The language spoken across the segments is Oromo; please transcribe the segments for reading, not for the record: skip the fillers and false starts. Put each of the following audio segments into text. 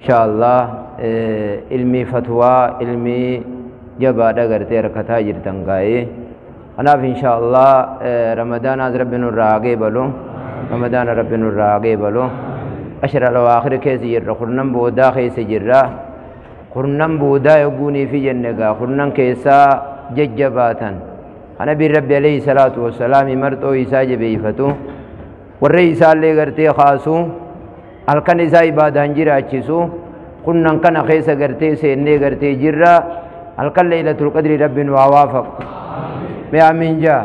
Insha Allah ilmii fatwaa, ilmii jabaadha gartee harkataa jirtan gaa'ee. Kanaaf insha Allah Ramadaanaas Rabbi nurraa haa qeebalu. Ramadaana Rabbi nurraa haa qeebalu. Ashra alawaakhir keessa jirra, kurnan boodaa keessa jirra. Kurnan boodaa yogguunii fi jenne gaa kurnan keessaa jajjabaatan. Nabiin Rabbi alayhi salaatu wassalaam marxoo isaa jabeeffatu. Warra isaallee gartee kaasu, halkan isaa ibaadaan jiraachisu. Kurnan kana keessa gartee seennee gartee jirra. Halkan Laylatul Qadri Rabbi nu haa waafaqu. Mee amiin jaa.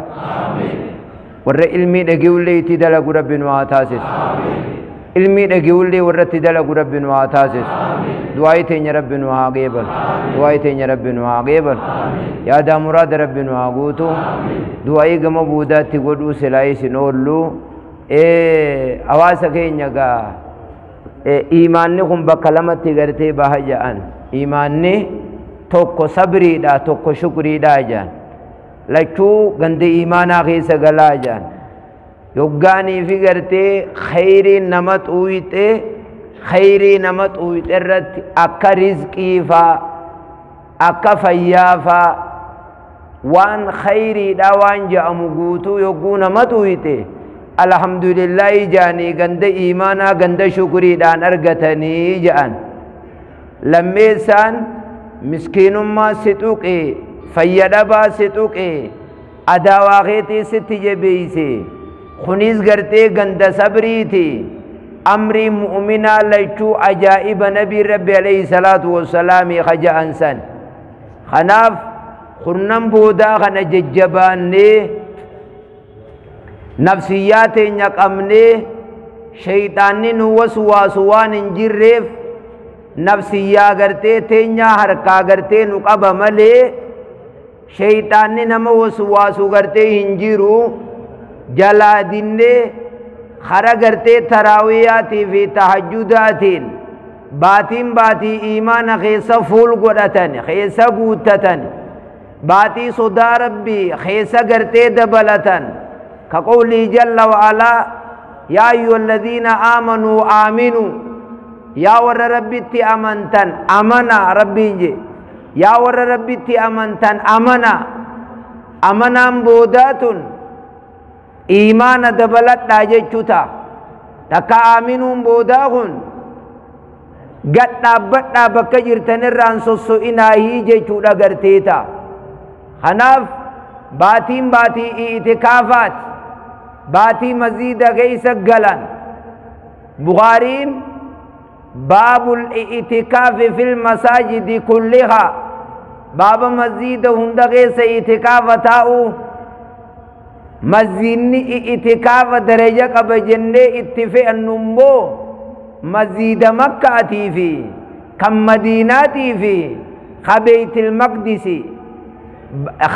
Warra ilmii dhageewullee itti dalagu Rabbi nu haa taasisu. Ilmii dhageewullee warra itti dalagu Rabbi nu haa taasisu. Du'aa'ii teenya Rabbi nu haa qeebalu. Du'aa'ii teenya Rabbi nu haa qeebalu. Yaadaa muraada Rabbi nu haa guutu. Du'aa'ii gama boodaatti godhuu silaa isin oollu. Hawaasa keenya gaa iimaanni kun bakka lamatti gartee baha ja'an. Iimaanni tokko sabriidha, tokko shukriidha ja'an. Lachuu ganda iimaanaa keessa galaa ja'an. Yoggaanii fi gartee khayriin nama xuuyixee, khayrii nama xuuyixee irratti akka rizqii faa, akka fayyaa faa, waan khayriidha waan ja'amu guutuu yogguu nama xuuyixee alhamdulillaahi ja'anii ganda iimaanaa ganda shukriidhaan argatanii ja'an. Lammeessaan miskiinummaa si tuqe, fayya dhabaa si tuqe, adaawaa keetii sitti jabeeyse, kunis gartee ganda sabriiti. Amrii mu'minaa lachuu ajaa'iba Nabii Rabbi alayhi salaatu wassalaami kaja'an san. Kanaaf kurnan boodaa kana jajjabaannee, nafsiyyaa teenya qabnee, shayxaanni nu waswaasu waan hin jirreef nafsiyyaa gartee teenyaa harkaa gartee nu qaba malee shayxaanni nama waswaasu gartee hin jiru. Jalaa dinnee kara gartee taraawiyaatii fi tahajjudaatiin baatiin baatii iimaana keessa fuul godhatan, keessa guuttatan, baatii sodaa Rabbii keessa gartee dabalatan. Ka qawlii jalla wa'alaa: yaa ayyuha alladhiina aamanuu aaminuu, yaa warra Rabbitti amantan amana. Rabbiin je, yaa warra Rabbitti amantan amana. Amanaan boodaatun iimaana dabaladhaa jechuu ta'a. Takka aaminuun boodaa kun gad dhaabbadhaa, bakka jirtan irraan sosso'inaahii jechuudha gartee ta'a. Kanaaf baatiin baatii itikaafaati, baatii maziida keessa galan. Bukaariin baabul itikaafi fil masaajidi kullihaa, baaba maziida hunda keessa itikaafa taa'uu. Maziinni itikaafa daraja qaba jennee itti fe'annu immoo maziida Makkaatii fi kan Madiinaatii fi ka Beeytil Maqdisi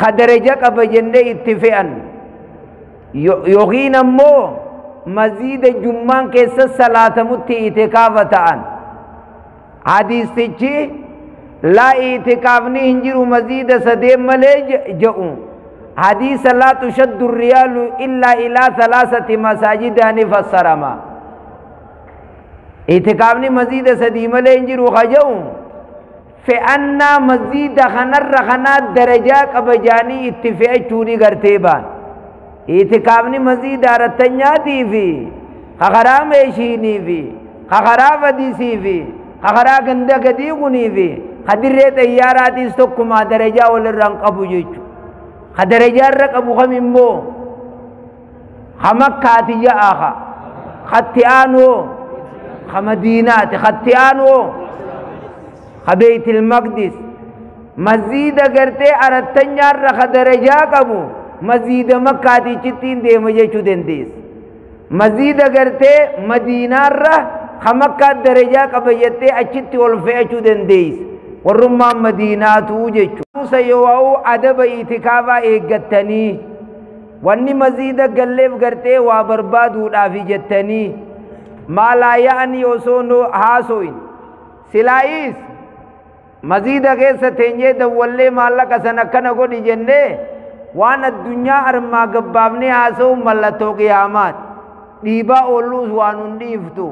ka daraja qaba jennee itti fe'annu, yookiin ammoo maziida jummaan keessa salaatamutti itikaafa ta'an. Hadiistichi laa itikaafni hin jiru maziida sadeen malee jedhu, hadiisa laa tushaddu riyaalu illaa ilaa thalaasati masaajidaani fassarama. Itikaafni maziida sadii malee hin jiru ka jedhu fe'annaa maziida kanarra kanaa darajaa qaba jaanii itti fe'achuuni gartee baan. Itikaafni maziida arattanyaatii fi kakaraa meeshiinii fi kakaraa fadisii fi kakaraa ganda gadii kunii fi kadirree xayyaaraatiis tokkumaa darajaa walirraan qabu jechuudha. Ka darajaa irra qabu kam immoo? Ka Makkaati ja'a, ka katti aanoo ka Madiinaati, katti aanoo ka Beeytil Maqdis. Maziida gartee arattanyaarra ka darajaa qabu maziida Makkaatichittiin deema jechuu dandeessa. Maziida gartee Madiinaarra ka Makkaa darajaa qaba jettee achitti ol fe'achuu dandeessa. Warrummaan Madiinaatuu jechuudha. Yoo adaba itikaafaa eeggattanii, wanni maziida galleef gartee waa barbaaduudhaaf jettanii maalaa ya'anii osoo nu haasoin, silaayis maziida keessa teenyee dawwallee maallaqa sana akkana godhi jennee waan addunyaa armaa gabbaafnee haasa'uun mallattoo qiyaamaati. Dhiibaa oolluus waan hun dhiiftu.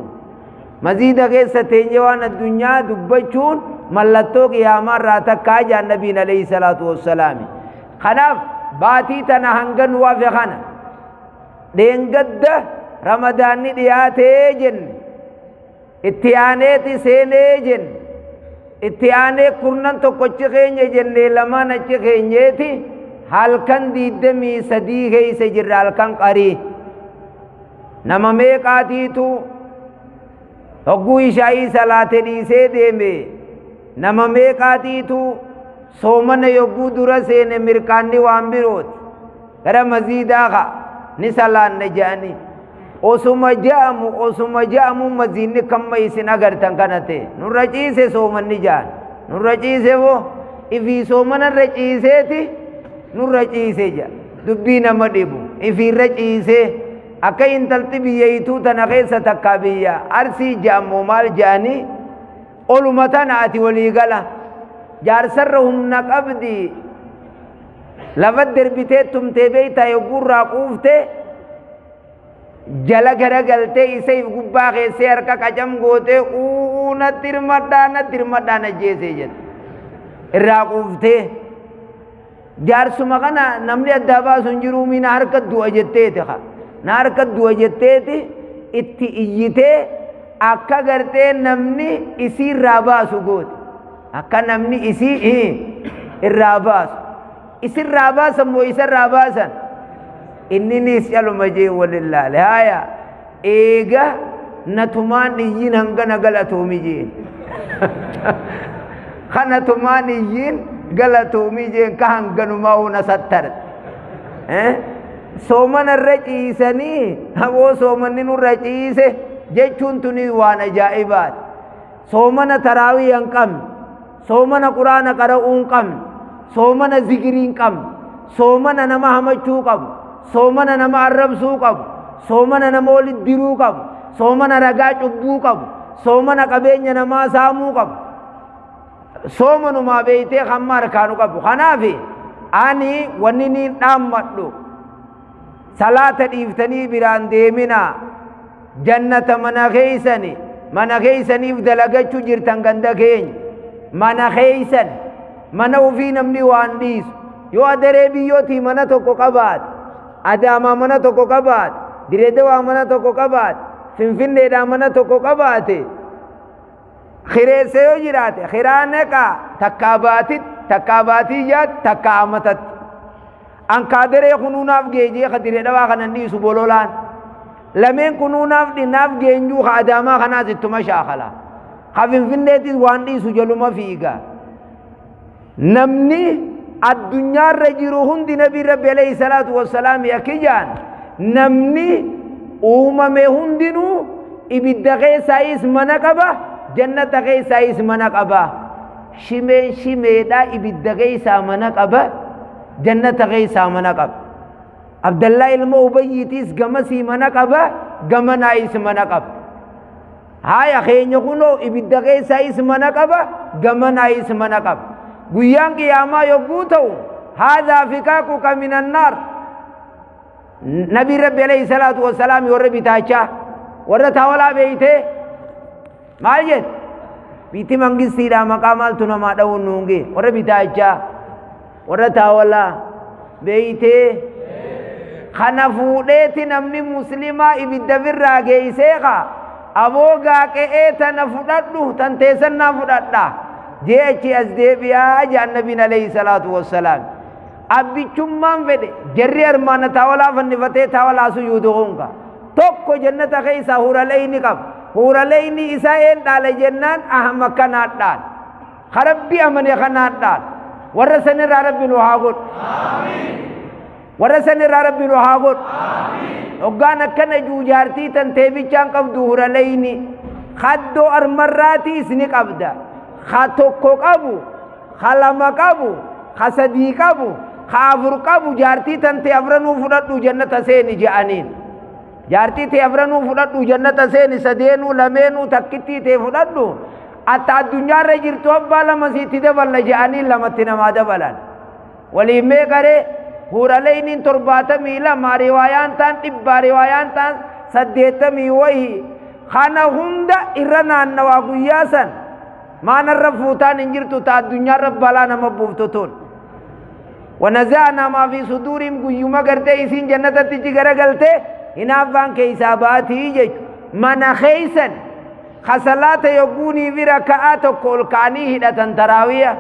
Maziida keessa teenye waan addunyaa dubbachuun mallattoo qiyaamaa irraa takkaa jaan nabiin alayhi salaatu wassalaami. Kanaaf baatii tana hanga nu hafe kana dheengadda ramadaanni dhiyaatee jenne, itti aaneeti seenee jenne, itti aanee kurnan tokkochi keenya jenne, lamaan achi keenyeeti halkan 23 keessa jirra. Halkan qarii nama meeqaatiitu hogguu ishaa'ii salaate dhiisee deeme, nama meeqaatiitu soomana yogguu dura seene mirkaanni waan birooti gara maziidaa ka ni salaanne je'anii osuma je'amu osuma je'amu maziinni kamma isin agartan kana ta'e nurra ciise soomanni ja'an nurra ciise moo ifii soomanarra ciiseeti nurra ciise jedha. Dubbii nama dhibu ifiirra ciisee akka intalti biyyayituu tana keessa takkaa biyya Arsii je'ammoo maal je'anii oluma tana ati walii gala jaarsarra humna qabdi lafa derbitee tumtee beeytaa yogguurraa quuftee jala garagaltee isa if gubbaa keessee harka qacam gootee uuu natti hirmadhaa natti hirmadhaa na jeesee jette irraa quuftee jaarsuma kana namni addaa baasu hin jiruu mina harka du'a jetteeti ka na harka du'a jetteeti itti iyyitee akka gartee namni isii irraa baasu goote akka namni isii irraa baasu isirraa baasan moo isarraa baasan inni nis caluma jee walin laale haya eega natumaan iyyiin hangana galatoomi jeen kana tumaan iyyiin galatoomi jeen ka hanganumaa una sattarte soomana irra ciisanii haboo soomanni nurra ciise jechuun tuni waan ajaa'ibaati. Soomana taraawii hin qabne, soomana quraana qara'uu hin qabne, soomana zikirii hin qabne, soomana nama hamachuu qabu, soomana nama arrabsuu qabu, soomana nama walitti diruu qabu, soomana ragaa cubbuu qabu, soomana qabeenya namaa saamuu qabu, soomanumaa beeytee hamma harkaanu qabu. Kanaaf ani wanni niin dhaammadhu salaata dhiiftanii biraan deeminaa, jannata mana keeysani mana keeysaniif dalagachuu jirtan ganda keenya mana keeysan mana ufii namni waan dhiisu yoo adaree biyyootii mana tokko qabaate, Adaamaa mana tokko qabaate, Direedawaa mana tokko qabaate, Finfinneedhaa mana tokko qabaate, kireesse yoo jiraate kiraa neqaa takkaa baatitti takkaa baatii jaatti takkaa amatatti. Ankaadaree kunuunaaf geejee ka Direedawaa kanan dhiisu bololaan lameen kunuunaaf dhinaaf geenjuu ka Adaamaa kanaas ittuma shaakala ka Finfinneetis waan dhiisu jaluma fiiga. Namni addunyaarra jiru hundi nabii Rabbi alayhi salaatu wassalaam yakki jaan namni uumame hundinuu ibidda keessaayis mana qaba, jannata keessaayis mana qaba. Shimeen shimeedhaa ibidda keessaa mana qaba, jannata keessaa mana qaba. Abdallaa ilma Ubayyiitiis gamasii mana qaba, gamanaayis mana qaba. Haaya keenya kunoo ibidda keessaayis mana qaba, gamanaayis mana qaba. Guyyaan qiyaamaa yogguu ta'u haadhaa fikaakuka minannaar. Nabii Rabbi alayhi salaatu wassalaam warra bitaachaa warra taawalaa beeytee maal jedhe biitti mangistiidhaa maqaa maaltu namaa dha'uun nuun gee warra bitaachaa warra taawalaa beeytee kana fuudheeti namni muslimaa ibidda birraa geeysee kaa aboo gaaqe'ee tana fudhadhu tan teessannaa fudhadha jee achi as deebi'aa jaan nabiin alayhi salaatu wassalaam. Abbichummaan fedhe jarri armaana taawalaa fannifatee taawalaa suyuudu honga tokko jannata keessaa huuraleyni qaba. Huuraleyni isaa een dhaala jennaan ahma kanaan dhaala ka Rabbi amane kanaan dhaala. Warra sanirraa Rabbi nu haa godhu, warra sanirraa Rabbi nu haa godhu. Hoggaan akkana juujaartii tan teebichaan qabdu huuraleyni kaddoo armarraatiis ni qabda. Ka tokko qabu, ka lama qabu, ka sadii qabu, ka afur qabu jaartii tan ta'e afranuu fudhadhu jannata seeni je'aniin. Jaartii ta'e afranuu fudhadhu jannata seeni, sadeenuu lameenuu takkittii ta'e fudhadhu atta addunyaarra jirtu abbaa lama siitti daballa je'aniin lamatti namaa dabalan. Waliin meeqaree huuraleyniin 72, riwaayaan taan 100, riwaayaan taan 80 wahi. Kana hunda irra naannawaa guyyaa san maanarra fuutaan hin jirtu ta addunyaarra balaa nama buuftu tun. Wanaza'naa maa fi suduurihim guyyuma gartee isiin jannatatti ichi garagalte hinaaffaan keessaa baatii jechu. Mana keeysan kasalaata yogguunii fi raka'aa tokko ol ka'anii hidhatan taraawiya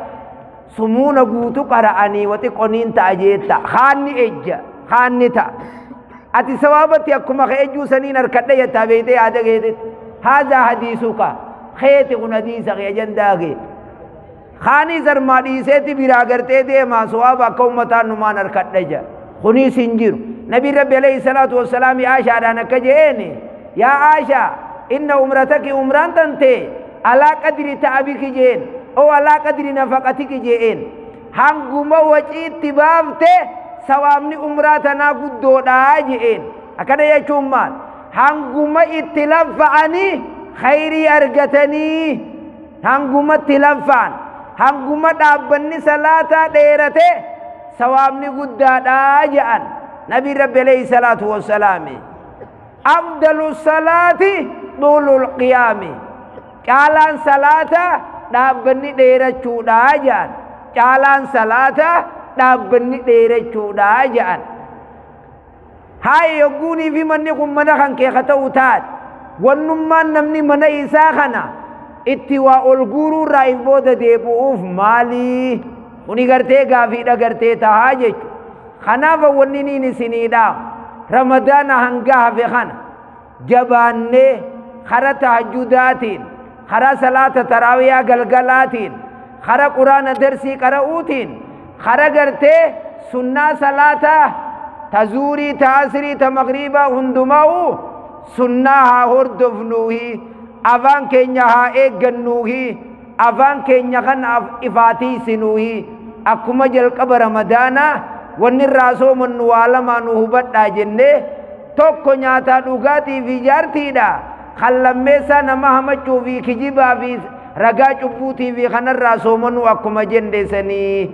sumuuna guutu qara'anii waxi qoniin ta'a jeetta haanni ejja haanni ta'a. Ati sawaabatti akkuma ka ejjuu saniin harkadhe jettaa beeytee yaada keetitti. Haazaa hadiisuka keeti kun hadiisa kee ajandaa kee. Haani zarmaa dhiiseeti biraa gartee deemaa sawaaba akka ummataan numaan harkadhe jedha. Kunis hin jiru. Nabiin Rabbi alayhi salaatu wassalaam Aashaadhaan akka je'eeni yaa Aashaa inna umrataki umraan tantee alaa qadri ta'abiki jeen oo alaa qadri nafaqatiki je'een hanguma waciitti baafte sawaabni umraa tanaa guddoodhaa je'een. Akkana jechuun maal? Hanguma itti laffa'anii khayrii argatanii hanguma itti laffa'an hanguma dhaabbanni salaataa dheerate sawaabni guddaadhaa je'an. Nabiin Rabbi alayhi salaatu wassalaami afdalu salaati xuulul qiyaami caalaan salaata dhaabbanni dheerachuudhaa je'an. Caalaan salaata dhaabbanni dheerachuudhaa je'an. Haaya yogguunii fi manni kun mana kan kee haa ta'u taate wannummaan namni mana isaa kana itti waa ol guuruu irraa if booda deebi'uuf maalii? Kuni gartee gaafiidha gartee tahaa jechuudha. Kanaaf wanni niin isiniidha ramadaana hanga hafe kana jabaannee kara tahajjudaatiin kara salaata taraawiyaa galgalaatiin kara quraana darsii qara'uutiin kara gartee sunnaa salaataa ta zuurii ta asrii ta magriibaa hundumaa'u sunnaa haa hordofnuuhi afaan keenya haa eeggannuuhi afaan keenya kan ifaatiisinuuhi akkuma jalqaba ramadaanaa wanni irraa soomannu waa lamaa nu hubadhaa jennee tokko nyaataa dhugaatii fi jaartiidha. Kan lammeessaa nama hamachuu fi kijibaa fi ragaa cubbuutii fi kanarraa soomannu akkuma jendeessanii.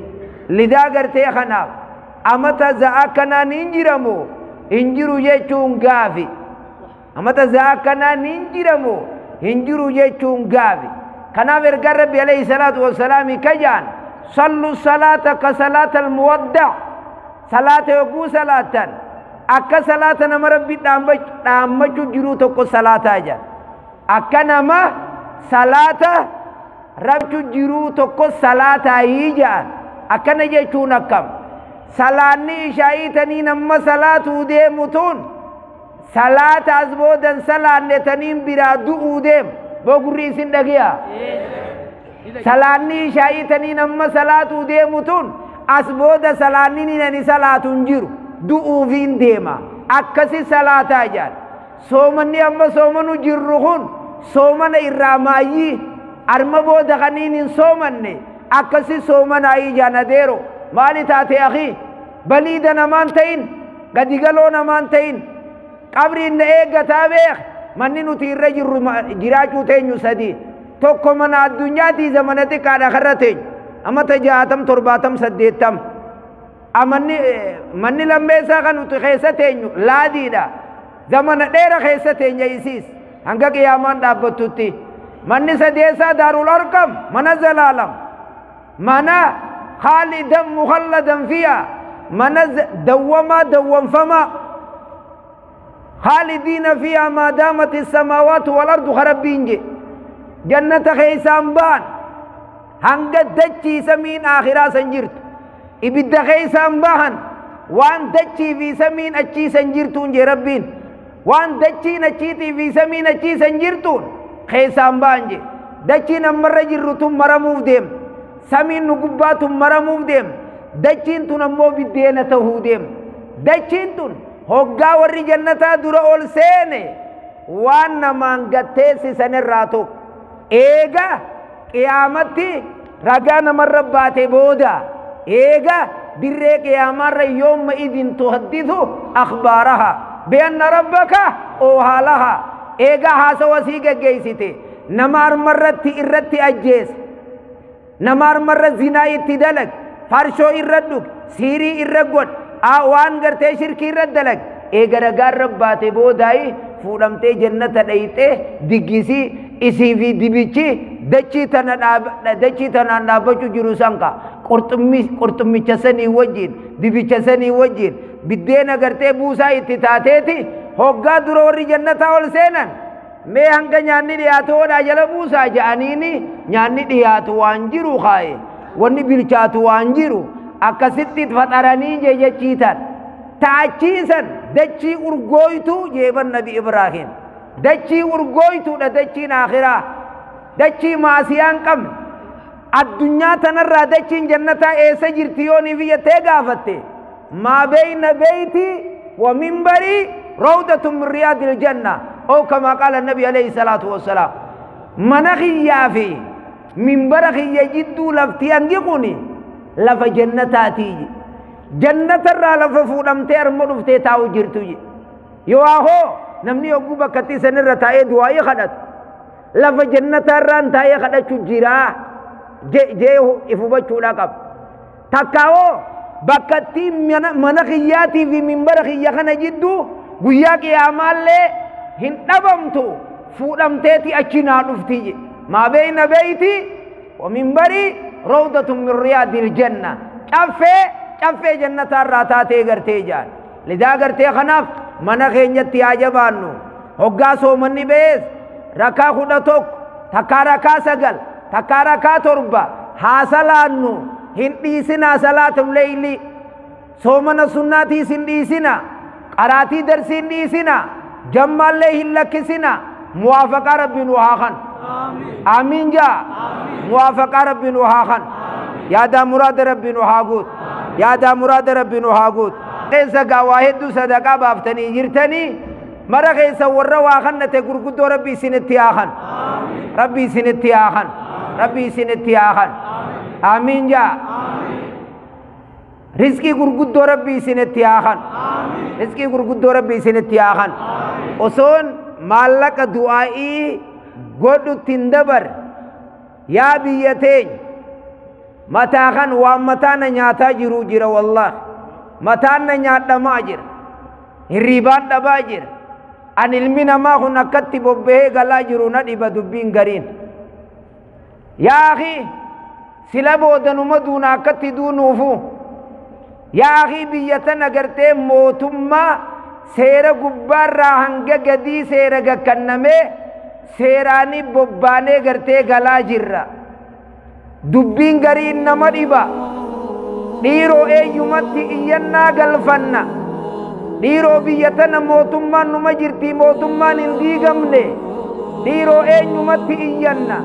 Lidaa gartee kanaaf amata za'a kanaan hin jiramu hin jiru jechuun gaafi. Amata za'a kanaan hin jiramu hin jiru jechuun gaafi. Kanaaf ergaa Rabbi alayhi salaatu wassalaami kajaan sallu salaata ka salaata almuwadda salaata yogguu salaatan akka salaata nama Rabbi dhaammachuu jiru tokko salaataa jedha. Akka nama salaata rabchu jiruu tokko salaataayii jedhan. Akkana jechuun akkam? Salaanni ishaa'ii taniin amma salaatuu deemu tun salaata as boodan salaanne taniin biraa du'uu deemu. Boo gurri isin dhagiya? Salaanni ishaa'ii taniin amma salaatuu deemu tun as booda salaanni niin ani salaatu hin jiru du'uufiin deema. Akkasi salaataa jedhan. Soomanni amma soomanu jirru kun soomana irraa maayyii arma booda kaniin hin soomanne akkasi soomanaayii jedhan adeero. Maali taate akii? Baliida namaan ta'in gadigaloo namaan ta'in qabriin na eeggataa beek manni nuti irra jirru jiraachuu teenyu sadii. Tokko mana addunyaatii zamana xiqqaadha karra teenyu amata 60 70 80. Amanni manni lammeessaa kan nuti keessa teenyu laadiidha. Zamana dheera keessa teenya isiis hanga qiyaamaan dhaabbattutti. Manni sadeessaa daarul arqam mana zalaalam mana khaalidan mukhalladan fiya mana dawwamaa dawwanfamaa khaalidiina fiyaa maa daamat issamaawaatu wal ardu karabbiin je jannata keeysaan ba'an hanga dachii samiin aakhiraa san jirtu ibidda keeysaan bahan waan dachii fi samiin achii san jirtuun je rabbiin waan dachiin achiitii fi samiin achii san jirtuun keeysaan ba'an je dachiin ammarra jirru tun maramuuf deemtu samiin nu gubbaa tun maramuuf deemtu dachiin tun ammoo biddeena tahuu deemtu dachiin tun hoggaa warri jannataa dura ol seene waan namaan gatteessisan irraa tokko eega qiyaamatti ragaa namarra baate booda eega dirree qiyaamaarra yooma idin tuhaddithu akhbaaraha bianna rabbaka oohaa laha eega haasawa sii geggeessite nama armarratti irratti ajjeese nama armarra zinaa itti dalag farshoo irra dhug siirii irra godh waan gartee shirkii irra dalag eega ragaa irra baate boodaayi Fuudhamtee jannata dhayxee diggisii isii fi dibichi dachii tana dachii tanaan dhaabbachuu jiru sanka qurxummicha sanii wajjin dibicha sanii wajjin biddeena gartee buusaa itti taateeti hoggaa dura warri jannataa ol seenan mee hanga nyaanni dhiyaatu hodhaa jala buusaa ja'aniini nyaanni dhiyaatu waan jiru kaaye wanni bilchaatu waan jiru akkasitti faxaranii jejechiitan taachiisan dachii urgooytu jeeban Nabi Ibraahim dachii urgooytuudha dachiin akhiraa dachii maasiyaan qabne addunyaa tanarraa dachiin jannataa eessa jirti yoonii biyyattee gaafatte maa beeyna beeyti wa minbarii rawdatun min riyaadil janna oo kamaa qaala nabi alayhi salaatu wassalaam mana kiyyaa fi minbara kiyya jidduu lafti hangi kuni lafa jannataatii jannatarraa lafa fuudhamtee arma dhuftee taa'u jirtu yoo ahoo namni yogguu bakkatti sanirra taa'ee du'aayii kadhatu lafa jannatarraan taa'ee kadhachuu jiraa jee if hubachuudha qaba takkaawoo bakkatti mana kiyyaatii fi minbara kiyya kana jidduu guyyaa qiyaamaallee hin dhabamtu fuudhamteeti achi naa dhufti maa beeyna beeyti wa minbarii rawdatun min riyaadil janna caffee caffee jannatarraa taatee gartee jaan lidaa gartee kanaaf mana keenyatti haa jabaannu hoggaa soomanni bees rakaa 11 takkaa rakaa 9 takkaa rakaa 7 haa salaannu hin dhiisinaa salaatul leeyli soomana sunnaatiis hin dhiisinaa qaraatii darsii hin dhiisinaa jammaallee hin lakkisinaa muwaafaqaa rabbi nu haa kan amiin jaa muwaafaqaa rabbi nu haa kan yaadaa muraada rabbi nu haa guut yaadaa muraada rabbi nu haa guut keessa gaa waa hedduu sadaqaa baaftanii jirtanii mara keessa warra waa kannate gurguddoo rabbi isinitti haa kan rabbi isinitti haa kan rabbi isinitti haa kan amiin jaa rizqii gurguddoo rabbi isinitti haa kan rizqii gurguddoo rabbi isinitti haa kan osoon maallaqa du'aa'ii godhutti hin dabar yaa biyya teenya mataa kan waan mataa na nyaataa jiru jira wallahi mataan na nyaadhamaa jira hirriibaan dhabaa jira an ilmi namaa kun akkatti bobbahee galaa jiru na dhiba dubbiin gariin yaa akhi sila boodanuma duuna akkatti duunuufu yaa akhi biyya tana gartee mootummaa seera gubbaarraa hanga gadii seera gakkannamee seeraanii bobbaanee gartee galaa jirra dubbiin gariin nama dhiba dhiiroo eenyumatti iyyannaa galfanna dhiiroo biyya tana mootummaan numa jirti mootummaan hin diigamne dhiiroo eenyumatti iyyanna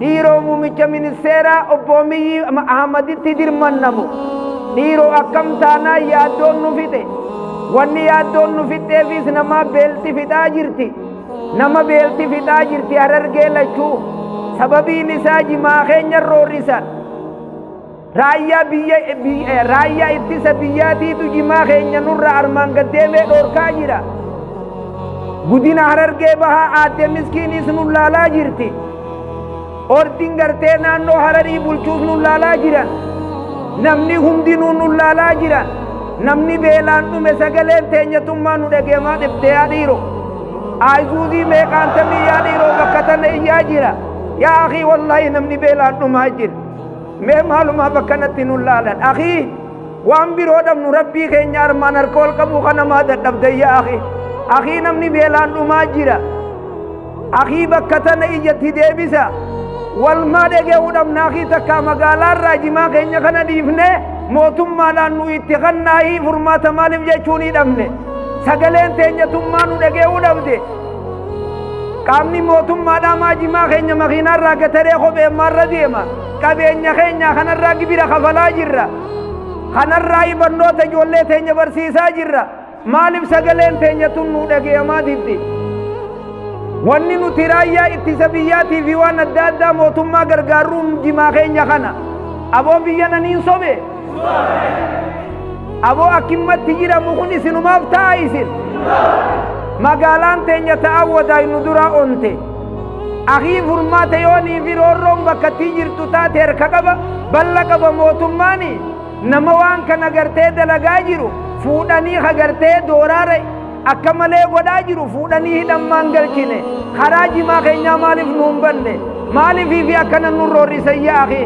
dhiiroo muumicha ministeeraa obbo Amiyyi Ahmaditti dirmannamu dhiiroo akkam taanaa yaaddoon nu fixe wanni yaaddoon nu fixxeefis nama beelti fixaa jirti nama beelti fixaa jirti Harargee lachuu sababiin isaa jimaa keenya roorrisan raayyaa biyya raayyaa ittisa biyyaatiitu jimaa keenya nurra armaan gaddeemee dhoorkaa jira gudina Harargee bahaa aadde miskiinis nu laalaa jirti ordiin gartee naannoo Hararii bulchuus nu laalaa jiran namni hundinuu nu laalaa jiran namni beelaan dhume sagaleen teenyatummaa nu dhageemaa dhiftee yaa dhiiroo ayzuuzii meeqaantamii yaa dhiiroo bakka tana iyyaa jira yaa akii wallaahi namni beelaan dhumaa jira mee maalumaa bakka natti nu laalan akii waan biroo dhabnu rabbii keenya armaan harka ol qabu kana maa dadhabde yaa akii akii namni beelaan dhumaa jira akii bakka tana iyyatti deebisa walmaa dhage'uu dhabna akii takkaa magaalaarraa jimaa keenya kana dhiifne mootummaadhaan nu itti kannaahii furmaata maaliif jechuu ni dhabne sagaleen teenyatummaa nu dhage'uu dhabde qaamni mootummaadhaa maa jimaa keenya makiinaarraa gataree kophee maarra deema qabeenya keenya kanarraa gibira kafalaa jirra kanarraa barnoota ijoollee teenya barsiisaa jirra maaliif sagaleen teenya tun nu dhage'amaa diddi wanni nuti raayyaa ittisa biyyaatii fi waan adda addaa mootummaa gargaaruun jimaa keenya kana aboo biyya naniin sobe aboo akkimmatti jiramu kun isinumaaf ta'a isin magaalaan teenya ta'a wadaay nu duraa onte akii furmaata yoonii fi roorroon bakkattii jirtu taate harka qaba balla qaba mootummaani nama waan kana gartee dalagaa jiru fuudhanii hagartee dooraara Akka malee godhaa jiru fuudhanii hidhammaan galchine. Karaa jimaa keenyaa maaliif nuun banne? Maaliif fi akkana nun roorrisan yaa akhi?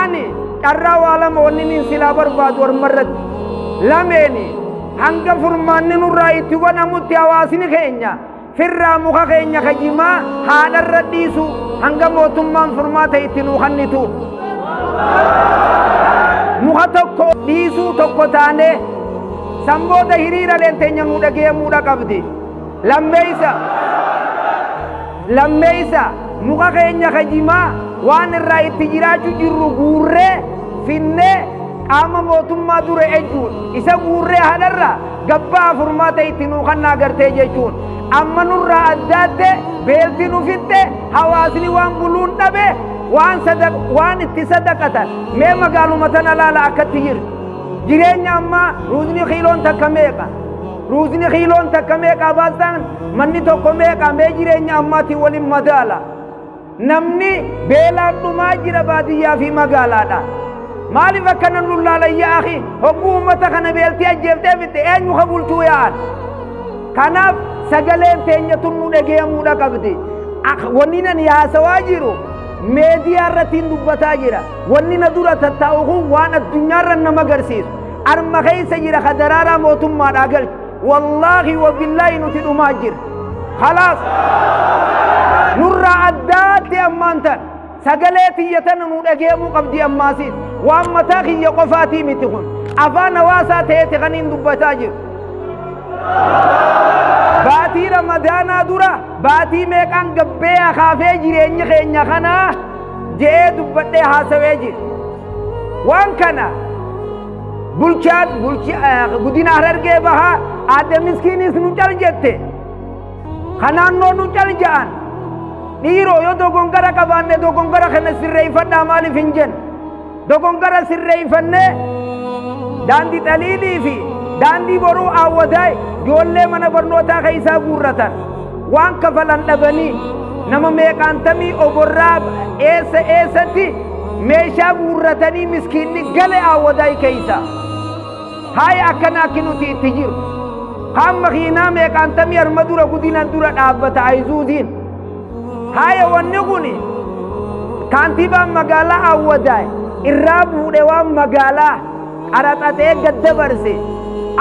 Ani carraa waa lama wanni nin silaa barbaadu ormarratti. Lameeni hanga furmaanni nurraa itti godhamutti hawaasni keenya firraa muka keenya ka jimaa haadharra dhiisu hanga mootummaan furmaata itti nuu kennitu. Muka tokko dhiisuu tokko taane sanbooda hiriira leenteenya nuu dhageemuudha qabdi. Lammeeysa muka keenya ka jimaa waan irraa itti jiraachuu jirru guurree finnee qaama mootummaa dura ejjuun isa guurree haadharra gabbaa furmaata itti nuu kennaa gartee jechuun amma nurraa adda adde beelti nu fitte hawaasni waan buluun dhabe waan itti sadaqatan mee magaaluma tana laala akkatti jiru jireenya ammaa ruuzni kiiloon takka meeqa ruuzni kiiloon takka meeqa baastaan manni tokko meeqa mee jireenya ammaatiin waliin madaala namni beelaan dhumaa jira baadiyyaa fi magaalaadha. Maaliif akkana nu laalan yaa akhi? Hogguu uummata kana beeltii ajjeeftee fitte eenyu ka bulchuu yaa'an? Kanaaf sagaleen teenya tun nu dhageemuudha qabdi. Wanni nan haasawaa jiru meediyaa irratti dubbataa jira. Wanni na dura tattaa'u kun waan addunyaarra nama agarsiisu. Arma keessa jira ka daraaraa mootummaadhaa galchu. Wallaahi wabillaahi nuti dhumaa jira. Khalaas nurraa addaatti ammaan tan sagalee tiyya tana nu dhageemuu qabdi ammaasiis. Waan mataa kiyya qofaatii miti kun afaan hawaasaa ta'eeti kan hin dubbataa jiru. Baatii ramadaanaa dura baatii meeqaan gabbee akaafee jireenyi keenya kanaa je'ee dubbadhee haasawee jira. Waan kana bulchaan guddina Harargee bahaa aadde miskiinis nu cal jette. Kanaannoo nu cal ja'an. Dhiiroo yoo dogongara qabaanne dogongara kana sirreeffadhaa maaliif hin jenne? Dogongara sirreeffannee daandii xaliilii fi daandii boruu Awwadaay ijoollee mana barnootaa keessaa guurratan waan kafalan dhabanii nama meeqaantamii oborraa eessa eessatti meeshaa guurratanii miskiinni gale Awwadaay keessa. Haaya akkana akki nuti itti jiru. Kaan makiinaa meeqaantamii harma dura guddina dura dhaabbata Ayizuuziin. Haaya wanni kuni kaantibaan magaalaa Awwadaay irraa buudhe waan magaalaa qaraxatee gad dabarse.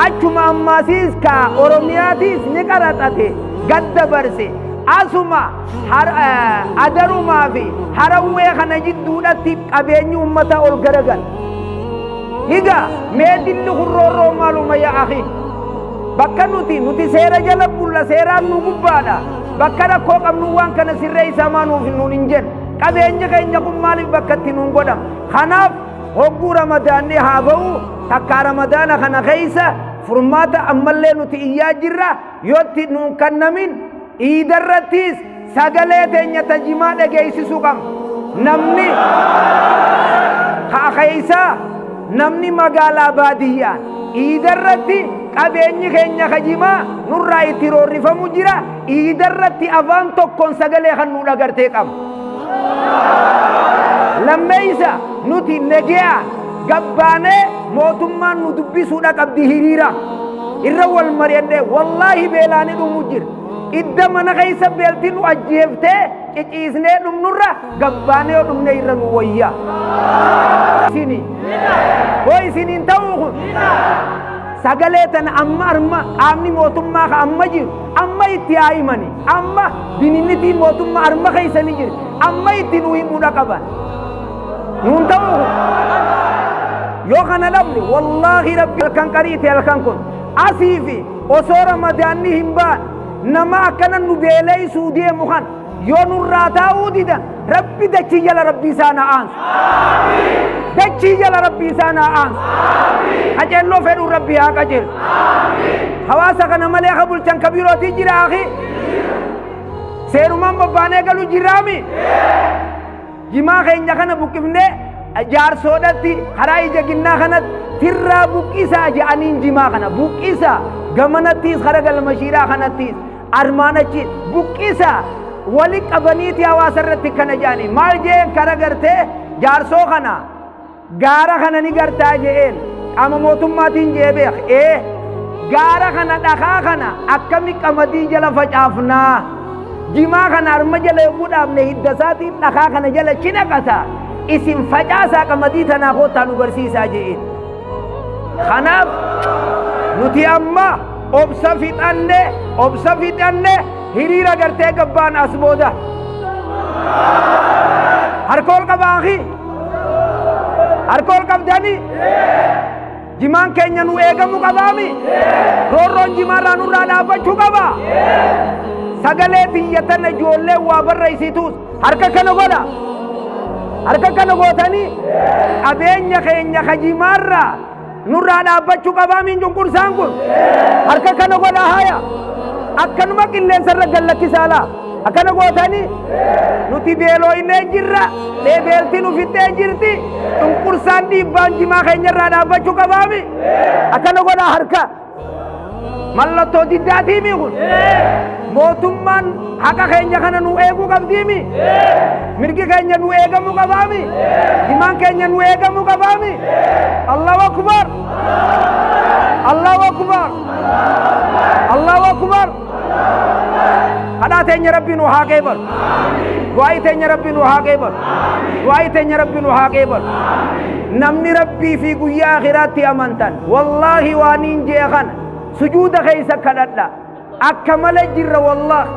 Achuma ammaasiis ka Oromiyaatiis ni qaraxate gad dabarse. Asuma adarumaa fi harawwee kana jidduudhatti qabeenyi uummataa ol garagal. Higa mee dilli hurroorroo maaluma yaa akhi? Bakka nuti seera jala bulla seeraan nu gubbaadha. Bakka rakkoo qabnu waan kana sirreessaa maanuuf nuun hin jennu. Qabeenyi keenya kun maaliif bakka itti nuun godhama? Kanaaf hogguu ramadaanni haa ba'u takkaa ramadaana kana keessa furmaata ammallee nuti iyyaa jirra yootti nuun kennamin iidarrattis sagalee teenya tajimaa dhageessisuu qabna. Namni keessa namni magaalaa baadiyyaan iidarratti qabeenyi keenya kajimaa nurraa itti roorrifamu jira. Iidarratti afaan tokkoon sagalee kan nu dhagartee qabna. Lammeessa nuti nagaa gabbaanee mootummaan nu dubbisuudha qabdi hiriira. Irra wal mari'annee wallaahi beelaanii dhumu jira. Idda mana keessa beelti nu ajjeeftee ciciisnee dhumnurra gabbaanee yoo dhumne irra nu wayya. Isinii hoo isiniin ta'uu kun sagalee tana amma arma qaamni mootummaa ka amma jiru amma itti haa himani amma bininnitii mootummaa arma keessa ni jiru amma itti nu himuudha qaban. Nuun ta'uu kun yoo kana dhabne wallaahi rabbi halkan qariite halkan kun asii fi osoo ramadaanni hin baan nama akkana nu beeleysuu deemu kan yoo nurraa taa'uu didan rabbi dachii jala rabbii isaa na aansu. Dachii jala rabbii isaa na aansu. Qaceelloo fedhuun rabbii haa qaceelu. Hawaasa kana malee ka bulchan ka birootii jira akhi. Seerumaan bobbaanee galu jiraami. Jimaa keenya kana buqqifnee jaarsoodhatti karaa ija ginnaa kanatti tirraa buqqisaa je'aniin jimaa kana buqqisaa gamanattiis kara galma shiiraa kanattiis armaan achi buqqisaa wali qabaniiti hawaasa irratti kana je'anii maal je'een kara gartee jaarsoo kana gaara kana ni gartaa je'een qaama mootummaatiin je'ee beek ee Gaara kana dhakaa kana akkami qamadii jala facaafnaa jimaa kana harma jala yommuu dhaabne hidda isaatiin dhakaa kana jala cinaqata isin facaasaa qamadii tanaa koottaa nu barsiisaa je'een. Kanaaf nuti amma obsa fixanne hiriira gartee gabbaan as booda harka ol qabaa akhi harka ol qabdanii jimaan keenya nu eegamu qabaami roorroon jimaarraa nurraa dhaabbachuu qaba sagalee biyya tana ijoollee waa barreessituus harka kana godha harka kana gootanii qabeenya keenya ka jimaarraa nurraa dhaabbachuu qabaamiin cunqursaan kun harka kana godha haya akkanuma qilleensarra gallakkisaa laa akkana gootanii nuti beelooynee jirra dheebeeltiin ufittee jirti cunqursaan dhiibbaan jimaa keenyarraa dhaabbachuu qabaami akkana godhaa harka mallattoo diddaatiimi kun mootummaan haqa keenya kana nu eeguu qabdiimi mirgi keenya nu eegamuu qabaami jimaan keenya nu eegamuu qabaami Allahu akbar Allahu akbar Allahu akbar kadhaa teenya rabbi nu haa qeebalu du'aayi teenya rabbi nu haa qeebalu du'aayi teenya rabbi nu haa qeebalu namni rabbii fi guyyaa akhiraatti amantan wallaahi waaniin jee kana sujuuda keessa kadhadha akka malee jirra wallaahi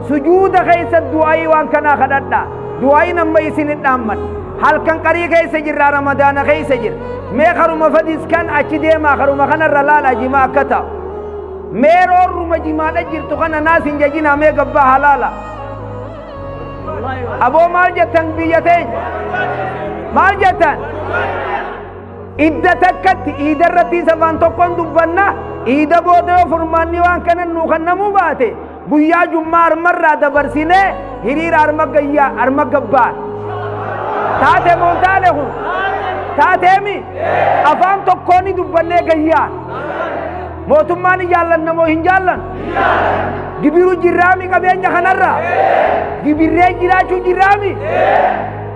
sujuuda keessa du'aayi waan kanaa kadhadha du'aayi nama isin hin dhaamman halkan qarii keessa jirra ramadaana keessa jira mee karuma fadis kan achi deemaa karuma kanarra laala jimaa akka ta'u mee roorruma jimaadha jirtu kana naas hin jajinaa mee gabbaa halaala aboo maal jettan biyya teenya maal jettan idda takkatti iida irratti afaan tokkoon dubbanna iida booda yoo furmaanni waan kana nuu kennamuu baate guyyaa jummaa harmarraa dabarsinee hiriira harma gayyaa harma gabbaa taate moo taane kun taateemi afaan tokkoon dubbannee gayyaa mootummaan jaallanna moo hin jaallan gibiru jirraami qabeenya kanarra gibirree jiraachuu jirraami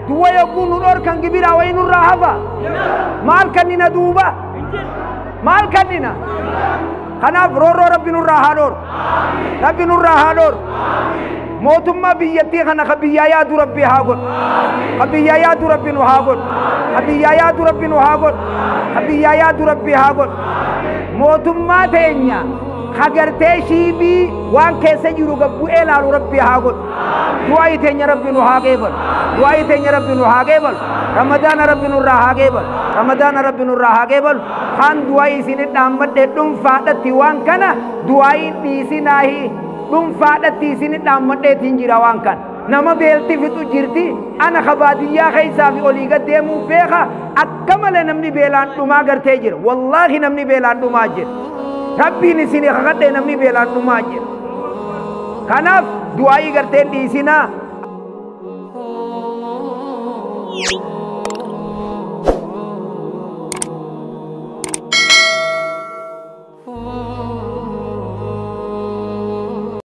duwwa yogguu nu dhorkan gibiraa wayi nurraa hafa maal kannina duuba maal kannina kanaaf roorroo rabbi nurraa haa dhoorku rabbi nurraa haa dhoorku mootummaa biyyattii kana ka biyyaa yaadu rabbi haa godhu ka biyyaa yaadu rabbi nu haa godhu ka biyyaa yaadu rabbi nu haa godhu ka biyyaa yaadu rabbi haa godhu mootummaa teenya hagartee shiibii waan keessa jiru gabbu'ee laalu rabbi haa godhu du'aayi teenya rabbi nu haa qeebalu du'aayi teenya rabbi nu haa qeebalu ramadaana rabbi nurraa haa qeebalu ramadaana rabbi nurraa haa qeebalu haan du'aayi isin dhaammadhe dhuunfaadhatti waan kana du'aayi dhiisinaahi dhuunfaadhatti isin dhaammadheetiin jira waan kana nama beelti fixu jirti ana ka baadiyyaa keessaa fi olii gad deemuu beeka akka malee namni beelaan dhumaa gartee jira wallaahi namni beelaan dhumaa jira rabbiin isin kakadhe namni beelaan dhumaa jira kanaaf du'aayii garteen dhiisinaa.